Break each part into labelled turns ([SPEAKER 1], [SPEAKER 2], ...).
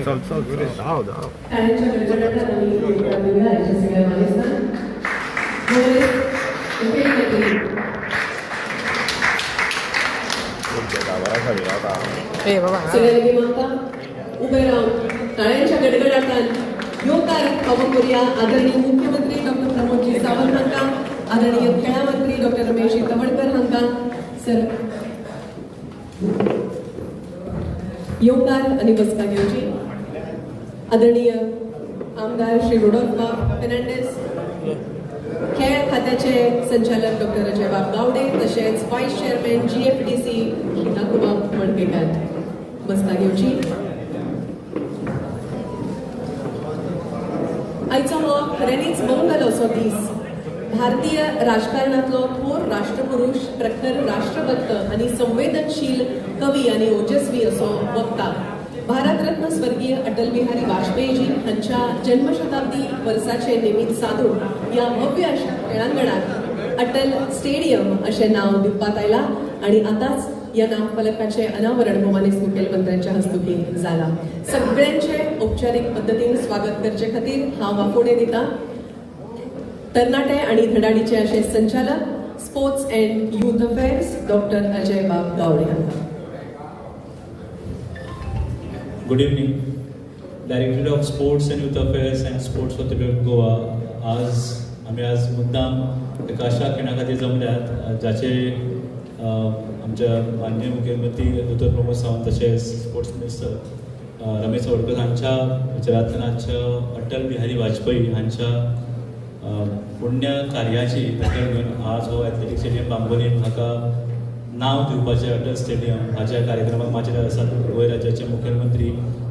[SPEAKER 1] चल चल धाव धाव.
[SPEAKER 2] टाळ्यांच्या गडगडाटात आमी येवकार दिवया आयच्या सगळ्या मानेस्तांक. सगळ्यांनी मागता उबे रावन टाळ्यांच्या गडगडाटान येवकार फावो करुया आदरणीय मुख्यमंत्री डॉक्टर प्रमोदजी सावंत हांकां, आदरणीय खेळां मंत्री डॉक्टर रमेश तवडकर हांकां सर येवकार आनी बसका घेवची. आदरणीय आमदार श्री रोडोल्फ फेर्नांडीस, खेळ खात्याचे संचालक डॉक्टर अजयबाब गावडे, तशेंच vice chairman GFDC Shri Thakubab Madkaikar बसका घेवची. आयचो हो खऱ्यांनीच मंगल असो दीस. भारतीय राजकारणांतलो थोर राष्ट्रपुरुष, प्रखर राष्ट्रभक्त आनी संवेदनशील कवी आनी ओजस्वी असो वक्ता भारतरत्न स्वर्गीय अटल बिहारी वाजपेयीजी हांच्या जन्मशताब्दी वर्साचे निमित्त साधून ह्या भव्य अशा खेळांगणात अटल स्टेडियम अशें नांव दिवपात आयलां आनी आतांच ह्या नामफलकाचें अनावरण भोमानेस्त मुखेलमंत्र्यांच्या हस्तुकीं जालां. सगळ्यांचे औपचारीक पद्दतीन स्वागत करचे खातीर हांव आफोवणें दिता तरणाटे आनी धडाडीचे अशे संचालक sports and youth affairs doctor Ajay Bab Gawade हांकां.
[SPEAKER 3] Good evening. Directorate of Sports and Youth Affairs and Sports Authority of Goa आज आमी आज मुद्दाम एका अशा खिणा खातीर जमल्यात जाचे आमच्या माननीय मुख्यमंत्री दोतोर प्रमोद सावंत तशेंच स्पोर्ट्स मिनिस्टर रमेश तवडकर हांच्या विचारांतल्यान आजच्या अटल बिहारी वाजपेयी हांच्या पुण्य कार्याची दखल घेवन आज हो एथलेटीक स्टेडियम बांबोलीम हाका नांव दिवपाचें अटल स्टेडियम हाच्या कार्यक्रमाक माचयेर आसात गोंय राज्याचे मुखेलमंत्री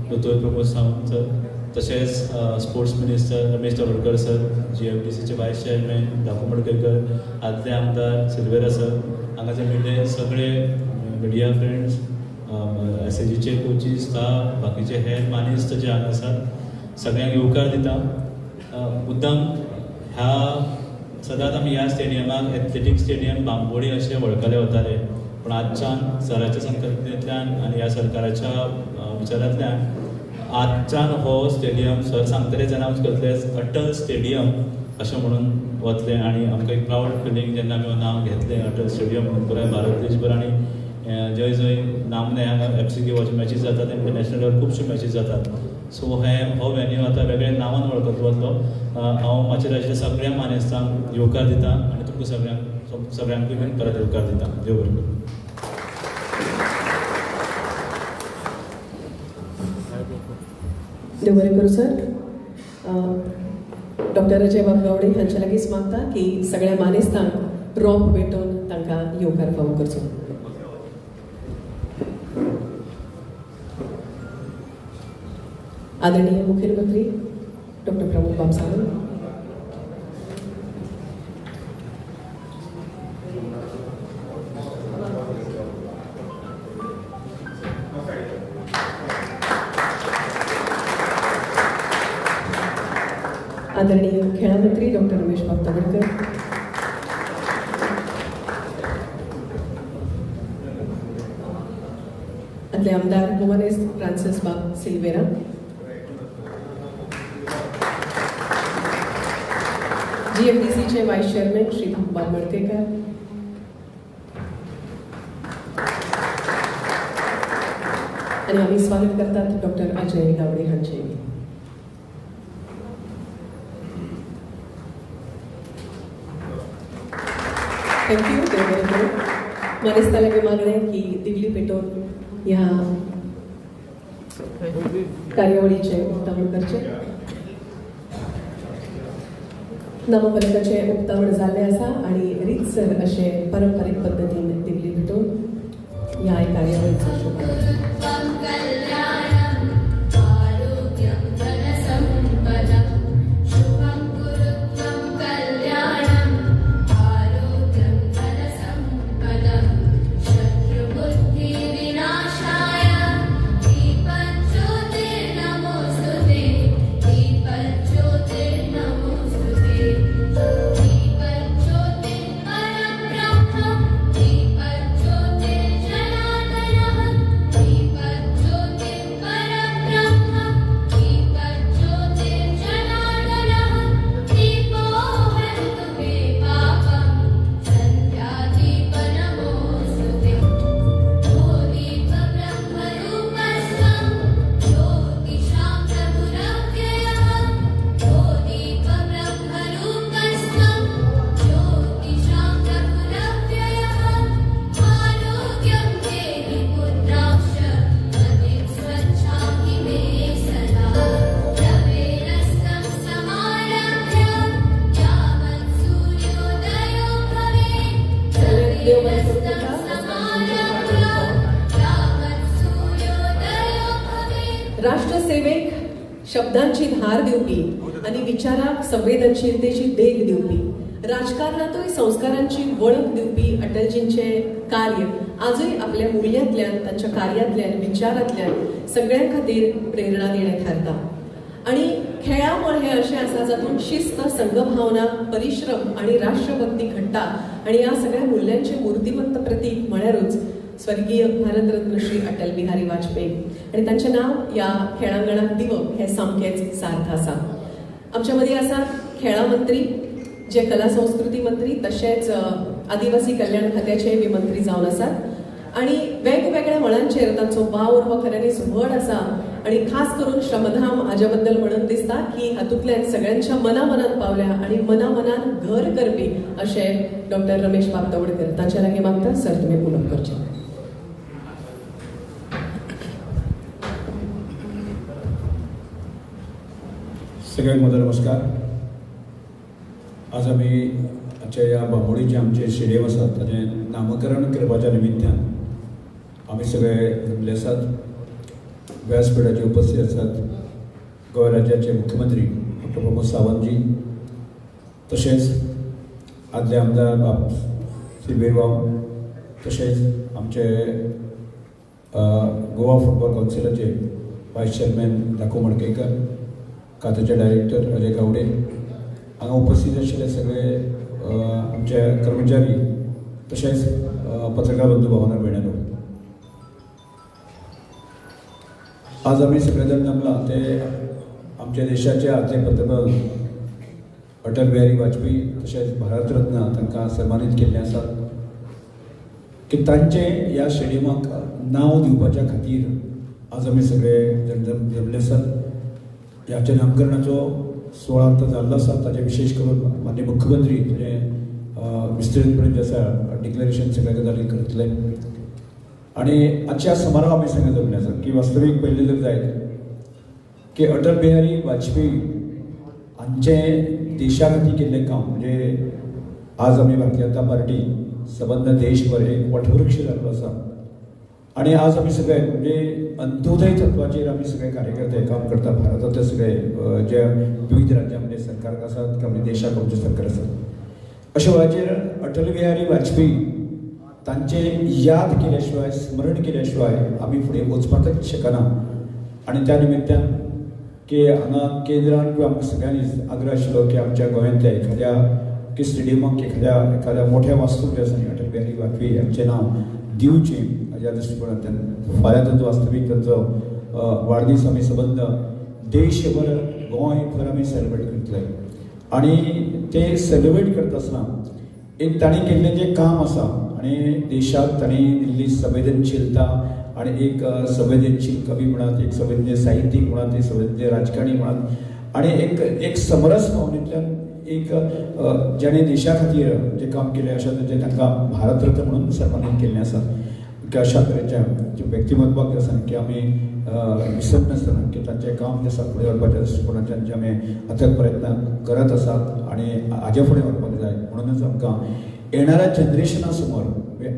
[SPEAKER 3] दोतोर प्रमोद सावंत सर, तशेंच sports minister Ramesh Tawadkar sir, GFDCचे vice chairman Dhaku Madkaikar, आदले आमदार सिल्वेरा सर, हांगाचे मिडिया सगळे मिडिया फ्रेंड्स, SAGचे कोचीस, स्टाफ, बाकीचे हेर मानेस्त जे हांगा आसात सगळ्यांक येवकार दिता. मुद्दाम ह्या सदांच आमी ह्या स्टेडियमाक एथलेटीक स्टेडियम बांबोळी अशें वळखले वताले, पूण आजच्यान सराच्या संकल्पनेंतल्यान आनी ह्या सरकाराच्या विचारांतल्यान आजच्यान हो स्टेडियम सर सांगतलेच अनावन्स करतलेच अटल स्टेडियम अशें म्हणून वतलें आनी आमकां एक प्रावड फिलींग जेन्ना आमी नांव घेतलें अटल स्टेडियम म्हणून पुराय भारत देशभर आनी जंय जंय नामने हांगा FC गोवाच्यो मॅचीस जातात, इंटरनॅशनल लेवल खुबश्यो मॅचीस जातात. सो हे हो वेन्यू आतां वेगळ्या नांवान वळखतलो वतलो. हांव माचयेर आशिल्ल्या सगळ्या मानेस्तांक येवकार दिता आनी तुमकां सगळ्यांकूय बीन परत येवकार दिता. देव बरें करूं.
[SPEAKER 2] देव बरें करूं सर. डॉक्टर अजय बाब गावडे हांच्या लागींच मागता की सगळ्या मानेस्तांक रोप भेटोवन तांकां येवकार फावो करचो. आदरणीय मुखेलमंत्री डॉक्टर प्रमोद बाब सावंत, आदरणीय खेळां मंत्री डॉक्टर रमेश बाब तवडकर, आदले आमदार भोमानेस्त फ्रांसीस बाब सिल्वेरा, GFDCचे व्हाईस चेअरमॅन श्री धाकूबाब मडकेकर, आनी आमी स्वागत करतात डॉक्टर अजय गावडे हांचे. Thank you. देव बरें करूं. मानेस्तां लागीं मागणें की दिवली पेटोवन ह्या कार्यावळीचें उक्तावण करचें. नामफलकाचें उक्तावण जाल्लें आसा आनी रितसर अशें पारंपारीक पद्दतीन दिवली पेटोवन ह्या कार्यावळीचो शुभारंभ.
[SPEAKER 4] दीपज्योतिर्नमोस्तुते।
[SPEAKER 2] राष्ट्रसेवेक शब्दांची धार दिवपी आनी विचाराक संवेदनशीलतेची देख दिवपी, राजकारणातूय संस्कारांची वळख दिवपी अटलजींचे कार्य आजूय आपल्या मूल्यांतल्यान, तांच्या कार्यांतल्यान, विचारांतल्यान सगळ्यां खातीर प्रेरणा दिणें थारता. आनी खेळामळ हें अशें आसा जातूंत शिस्त, संघभावना, परिश्रम आनी राष्ट्रभक्ती घडटा आनी ह्या सगळ्या मूल्यांचें मूर्तिमंत प्रतीक म्हळ्यारूच स्वर्गीय भारतरत्न श्री अटल बिहारी वाजपेयी आनी तांचें नांव ह्या खेळांगणाक दिवप हें सामकेंच सार्थ आसा. आमच्या मदीं आसा खेळां मंत्री, जे कला संस्कृती मंत्री तशेंच आदिवासी कल्याण खात्याचेय बी मंत्री जावन आसात आनी वेगवेगळ्या मळांचेर तांचो वावर हो खऱ्यांनीच व्हड आसा आनी खास करून श्रमधाम हाज्या बद्दल म्हणून दिसता की हातूंतल्यान सगळ्यांच्या मना मनान पावल्या आनी मना मनान घर करपी अशें डॉक्टर रमेश बाब तवडकर. तांच्या लागीं मागता सर तुमी उलोवप करचें.
[SPEAKER 4] सगळ्यांक म्हजो नमस्कार. आज आमी आमच्या ह्या बांबोळीचें आमचें स्टेडियम आसा ताचें नामकरण करपाच्या निमित्तान आमी सगळे जमले आसात. व्यासपीठाचेर उपस्थित आसात गोंय राज्याचे मुख्यमंत्री डॉक्टर प्रमोद सावंतजी, तशेंच आदले आमदार बाब सिलबीर बाब, तशेंच आमचे गोवा फुटबॉल कावन्सिलाचे वायस चेअरमॅन दाखो मडकयकर, खात्याचे डायरेक्टर अजय गावडे, हांगा उपस्थित आशिल्ले सगळे आमचे कर्मचारी, तशेंच पत्रकार बंधू भावना भयणांनो, आज आमी सगळे जाण जमला ते आमच्या देशाचे आदले पंतप्रधान अटल बिहारी वाजपेयी तशेंच भारतरत्न तांकां सन्मानीत केल्ले आसात की तांचें ह्या स्टेडियमाक नांव दिवपाच्या खातीर आज आमी सगळे जण जमले आसात. ह्याच्या नामकरणाचो सुवाळा आतां जाल्लो आसा. ताचें विशेश करून माननीय मुख्यमंत्री ताचें विस्तृतपणे जें आसा डिक्लेरेशन सगळ्या गजाली करतले. आनी आजच्या समारोह आमी सगळे जमले आसात की वास्तवीक पयलें जर जायत की अटल बिहारी वाजपेयी हांचें देशा खातीर केल्लें काम म्हणजे आज आमी भारतीय जनता पार्टी सबंद देशभर एक वटवृक्ष जाल्लो आसा आनी आज आमी सगळे म्हणजे अंत्योदय तत्वाचेर आमी सगळे कार्यकर्ते काम करता. भारतांतले सगळे जे विविध राज्यांमध्ये सरकार आसात किंवा देशाक आमचें सरकार आसात, अशा वेळाचेर अटल बिहारी वाजपेयी तांचें याद केल्या शिवाय, स्मरण केल्या शिवाय आमी फुडें वचपाकच शकना. आनी त्या निमित्तान की हांगा केंद्रान किंवा आमकां सगळ्यांनी आग्रह आशिल्लो की आमच्या गोंयांतल्या एखाद्या की स्टेडियमाक एखाद्या मोठ्या वास्तूक जे आसा न्ही अटल बिहारी वाजपेयी हांचें नांव दिवचें ह्या दृश्टिकोणांतल्यान फाल्यां तांचो वास्तवीक तांचो वाडदीस आमी सबंद देशभर गोंयभर आमी सेलिब्रेट करतले. आनी ते सेलिब्रेट करता आसतना एक तांणी केल्लें जें काम आसा आनी देशाक तांणी दिल्ली संवेदनशीलता आनी एक संवेदनशील कवी म्हणात, एक संवेदनशील साहित्यीक म्हणात, एक संवेदनशील राजकारणी म्हणात आनी एक एक समरस भावनेंतल्यान एक जाणें देशा खातीर जें काम केलें अशें तांचें तांकां भारतरत्न म्हणून सन्मानीत केल्लें आसा. की अशा तरेच्या व्यक्तिमत्वाक जें आसा की आमी विसरनासतना की तांचें काम जें आसा फुडें व्हरपाच्या दृश्टिकोणांतल्यान जे आमी अथक प्रयत्न करत आसात आनी हाजे फुडें व्हरपाक जाय. म्हणूनच आमकां येणाऱ्या जनरेशना समोर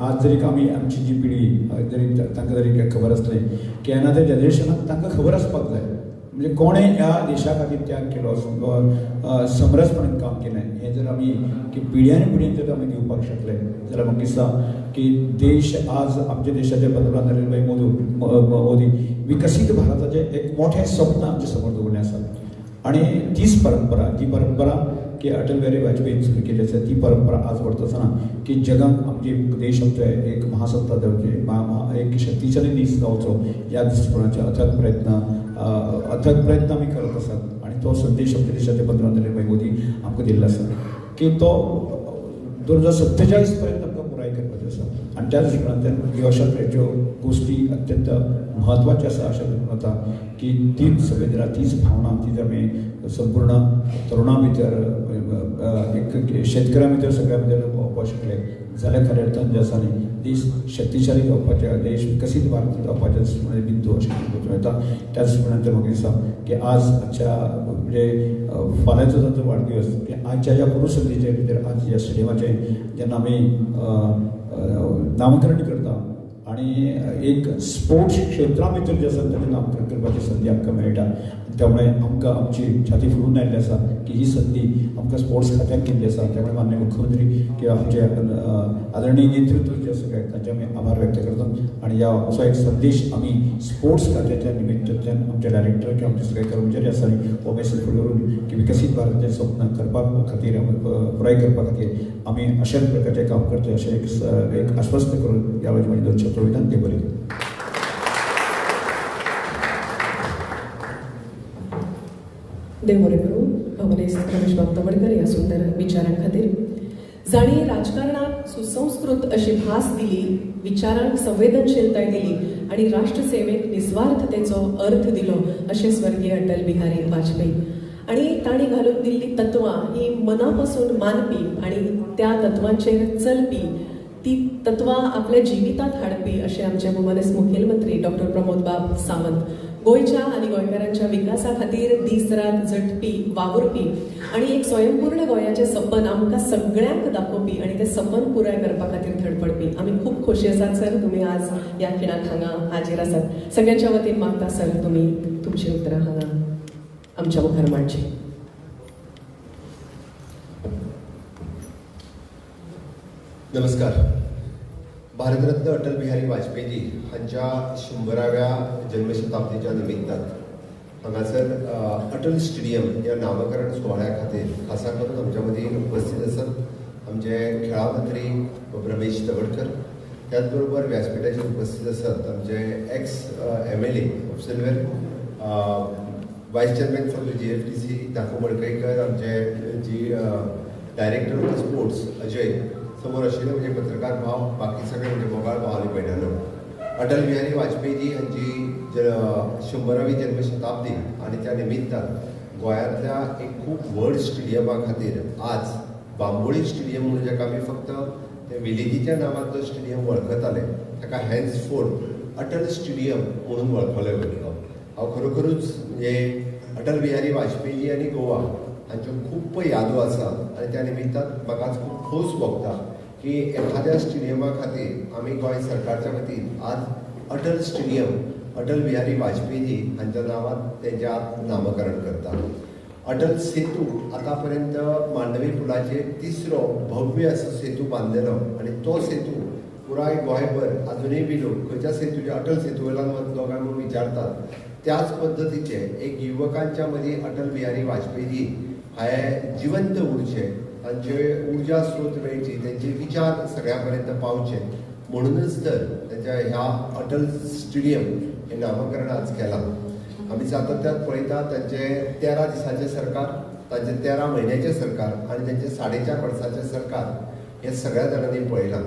[SPEAKER 4] आज जरी आमी आमची जी पिढी जरी तांकां जरी खबर आसलें की येणाऱ्या जनरेशनाक तांकां खबर आसपाक जाय म्हणजे कोणें ह्या देशा खातीर त्याग केलो, समरसपणान काम केलें. हें जर आमी की पिढ्यान पिढ्यान जर आमी दिवपाक शकले जाल्यार म्हाका दिसता की देश आज आमच्या देशाचे पंतप्रधान नरेंद्रभाई मोदी विकसीत भारताचें एक मोठें स्वप्न आमच्या समोर दवरलें आसा. आनी तीच परंपरा, जी परंपरा की अटल बिहारी वाजपेयीन सुरू केली आसा ती परंपरा आज व्हरता आसतना की जगाक आमचे देश आमचो एक महासत्ता जावची, एक शक्तिशाली देश जावचो ह्या दृश्टिकोणाचे अथक प्रयत्न आमी करत आसात. आनी तो संदेश आमच्या देशाचे पंतप्रधान नरेंद्रभाई मोदी आमकां दिल्लो आसा की तो 2047 पर्यंत आमकां पुराय करपाचो आसा. आनी त्या दृश्टिकोणांतल्यान ह्यो अशा तरेच्यो गोश्टी अत्यंत म्हत्वाच्यो आसा अशें वता की तीच संवेदना, तीच भावना ती आमी संपूर्ण तरुणा भितर, एक शेतकऱ्यां भितर, सगळ्यां भितर पावोवपाक शकले जाल्यार खऱ्या अर्थान जें आसा न्ही देश शक्तिशाली जावपाचें, देश विकसीत भारत जावपाचें दृश्टिकोणाचें बिंदू अशें म्हणूंक येता. त्या दृश्टिकोणांतल्यान म्हाका दिसता की आज आजच्या म्हणजे फाल्यांचो तांचो वाडदिवस की आजच्या ह्या पुरुसंदीचे भितर आज ह्या स्टेडियमाचें जेन्ना आमी नामकरण करता आनी आनी एक स्पोर्ट्स क्षेत्रा भितर जें आसा ताणें नामकरण करपाची संदी आमकां मेळटा. त्यामुळे आमकां आमची छाती फुलून आयिल्ली आसा की ही संदी आमकां स्पोर्ट्स खात्यान केल्ली आसा. त्यामुळे माननीय मुख्यमंत्री किंवा आमचे आदरणीय नेतृत्व जे आसा तांचे आमी आभार व्यक्त करतात आनी ह्या असो एक संदेश आमी स्पोर्ट्स खात्याच्या निमित्तांतल्यान आमचे डायरेक्टर किंवा आमचे सगळे कर्मचारी आसा हो मेसेज करून की विकसीत भारताचें स्वप्न करपा खातीर पुराय करपा खातीर आमी अशाच प्रकारचें काम करतले अशें एक आश्वस्त करून ह्या वेळार म्हजी दोन शब्द वयतान ते बरें.
[SPEAKER 2] देव बरें करूं भवनेस्त रमेशबाब तवडकर ह्या सुंदर विचारां खातीर. जांणी राजकारणाक सुसंस्कृत अशी भास दिली, विचारांक संवेदनशीलताय दिली आनी राष्ट्रसेवेक निस्वार्थतेचो अर्थ दिलो अशें स्वर्गीय अटल बिहारी वाजपेयी. आनी तांणी घालून दिल्ली तत्वां ही मना पसून मानपी आनी त्या तत्वांचेर चलपी, ती तत्वां आपल्या जिवितांत हाडपी अशें आमचे भोवमानेस्त मुखेलमंत्री डॉक्टर प्रमोदबाब सावंत. गोंयच्या आनी गोंयकारांच्या विकासा खातीर दीस रात झटपी, वावुरपी आनी एक स्वयंपूर्ण गोंयाचें सपन आमकां सगळ्यांक दाखोवपी आनी तें सपन पुराय करपा खातीर धडपडपी. आमी खूब खोशी आसात सर तुमी आज ह्या खिणाक हांगा हाजीर आसात. सगळ्यांच्या वतीन मागता सर तुमी तुमची उतरां हांगा आमच्या मुखार मांडची.
[SPEAKER 5] नमस्कार. भारतरत्न अटल बिहारी वाजपेयी हांच्या 100व्या जन्मशताब्दीच्या निमित्तान हांगासर अटल स्टेडियम ह्या नामकरण सुवाळ्या खातीर खासा करून आमच्या मदीं उपस्थित आसात आमचे खेळा मंत्री रमेश तवडकर, त्याच बरोबर व्यासपीठाचेर उपस्थित आसात आमचे ex MLA of Silver, vice chairman for the GFDC Dhaku Madkaikar, आमचे जी डायरेक्टर ऑफ स्पोर्ट्स अजय, समोर आशिल्ले म्हणजे पत्रकार भाव, बाकी सगळे म्हणजे मोगाळ भाव आनी भयणांनो. अटल बिहारी वाजपेयी हांची 100वी जन्मशताब्दी आनी त्या निमित्तान गोंयांतल्या एक खूब व्हड स्टेडियमा खातीर आज बांबोळी स्टेडियम म्हणून जाका आमी फक्त ते विलेजीच्या नांवान जो स्टेडियम वळखताले ताका हेन्सफोर्थ अटल स्टेडियम म्हणून वळखले वयतलो. हांव खरोखरूच म्हणजे अटल बिहारी वाजपेयी आनी गोवा हांच्यो खूब यादो आसा आनी त्या निमित्तान म्हाका आज खूब खोस भोगता की एखाद्या स्टेडियमा खातीर आमी गोंय सरकारच्या वतीन आज अटल स्टेडियम अटल बिहारी वाजपेयी हांच्या नांवान तेंच्या आज नामकरण करता. अटल सेतू आतां पर्यंत मांडवी पुलाचेर तिसरो भव्य असो सेतू बांदलेलो आनी तो सेतू पुराय गोंयभर आजुनूय बी लोक खंयच्या सेतूच्या अटल सेतू वयल्यान वतलो काय म्हणून विचारतात. त्याच पद्दतीचे एक युवकांच्या मदीं अटल बिहारी वाजपेयी हे जिवंत उरचे, तांचे उर्जा स्रोत मेळची, तांचे विचार सगळ्या पर्यंत पावचे म्हणूनच तर तांच्या ह्या अटल स्टेडियम हे नामकरण आज केलां. आमी सातत्यान पळयता तांचे 13 दिसांचें सरकार, तांचे 13 म्हयन्याचें सरकार आनी तांचे 4.5 वर्सांचें सरकार हें सगळ्या जाणांनी पळयलां.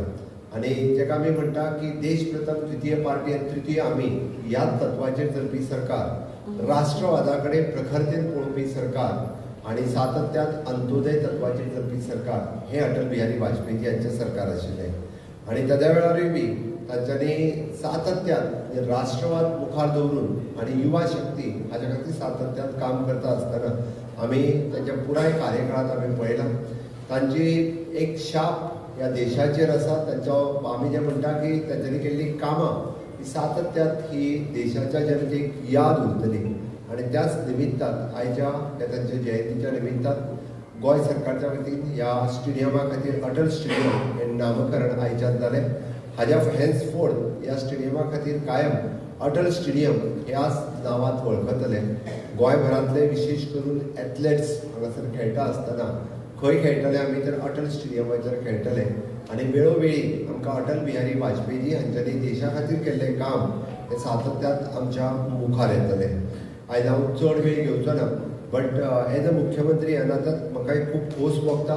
[SPEAKER 5] आनी जेका आमी म्हणटा की देश प्रथम, तृतीय पार्टी आनी तृतीय आमी ह्या तत्वाचेर चलपी सरकार, राष्ट्रवादा कडेन प्रखरतेन पळोवपी सरकार आनी सातत्यान अंत्योदय तत्वाचेर चलपी सरकार हें अटल बिहारी वाजपेयी हांचें सरकार आशिल्लें. आनी तेद्या वेळारूय बी तांच्यांनी सातत्यान राष्ट्रवाद मुखार दवरून आनी युवा शक्ती हाच्या खातीर सातत्यान काम करता आसतना आमी तांच्या पुराय कार्यकाळांत आमी पळयलां. तांची एक शाप ह्या देशाचेर आसा. तांचो आमी जें म्हणटा की तांच्यांनी केल्लीं कामां ही सातत्यान ही देशाच्या जनतेक याद उरतली. आनी त्याच निमित्तान आयच्या ह्या तांच्या जयंतीच्या निमित्तान गोंय सरकारच्या वतीन ह्या स्टेडियमा खातीर अटल स्टेडियम हें नामकरण आयच्यान जालें. हाज्या हेन्सफोर्थ ह्या स्टेडियमा खातीर कायम अटल स्टेडियम ह्याच नांवांत वळखतले. गोंयभरांतले विशेश करून एथलेट्स हांगासर खेळटा आसतना खंय खेळटले आमी तर अटल स्टेडियमाचेर खेळटले. आनी वेळोवेळी आमकां अटल बिहारी वाजपेयी हांच्यांनी देशा खातीर केल्लें काम हें सातत्यान आमच्या मुखार येतलें. आयज हांव चड वेळ घेवचो ना, बट एज अ मुख्यमंत्री ह्या नात्यान म्हाका एक खूब खोस भोगता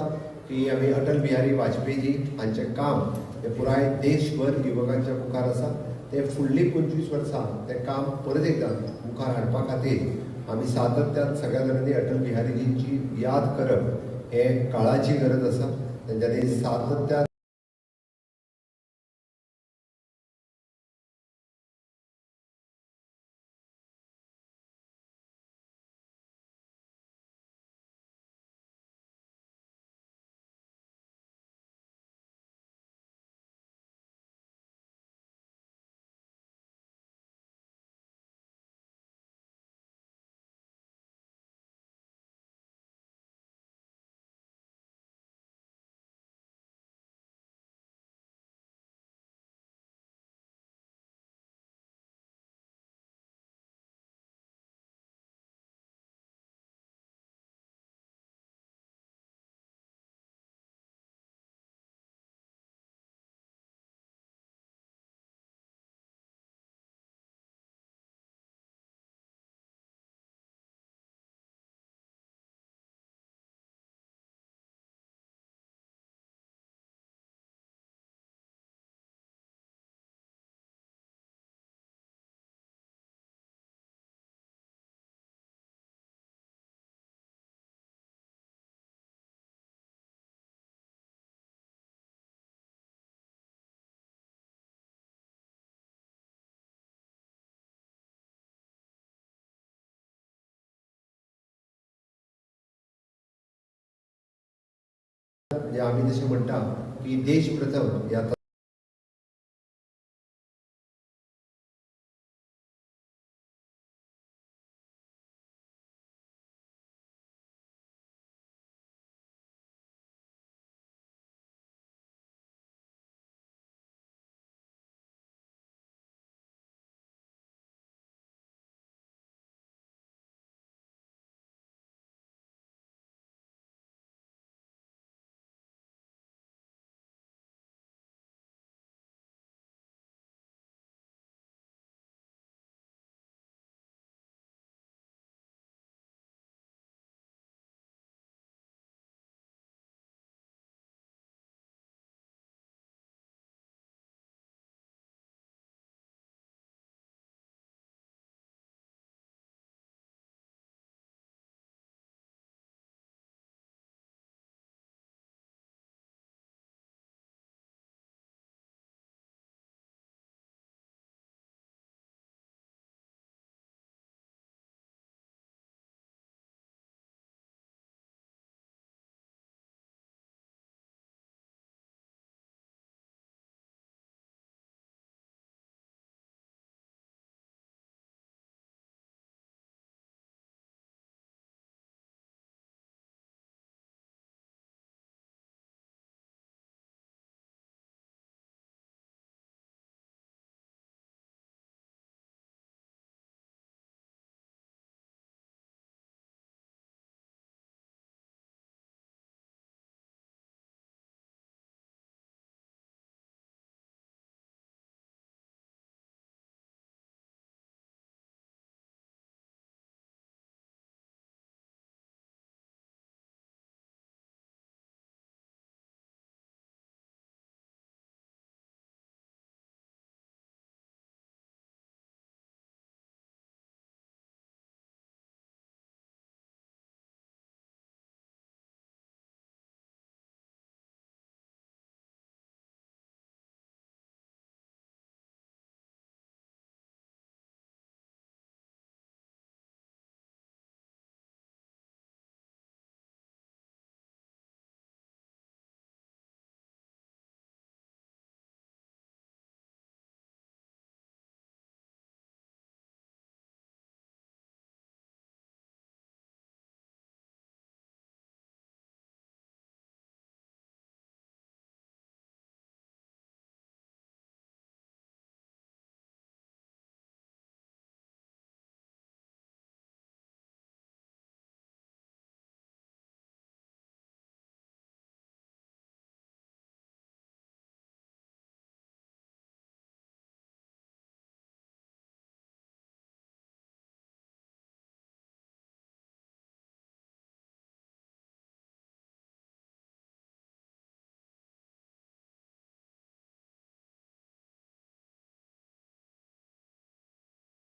[SPEAKER 5] की आमी अटल बिहारी वाजपेयी हांचें काम हें पुराय देशभर युवकांच्या मुखार आसा. तें फुडलीं 25 वर्सां तें काम परत एकदां मुखार हाडपा खातीर आमी सातत्यान सगळ्या जाणांनी अटल बिहारीजींची याद करप हें काळाची गरज आसा. तेंच्यांनी सातत्यान म्हणजे आमी जशें म्हणटा की देश प्रथम ह्या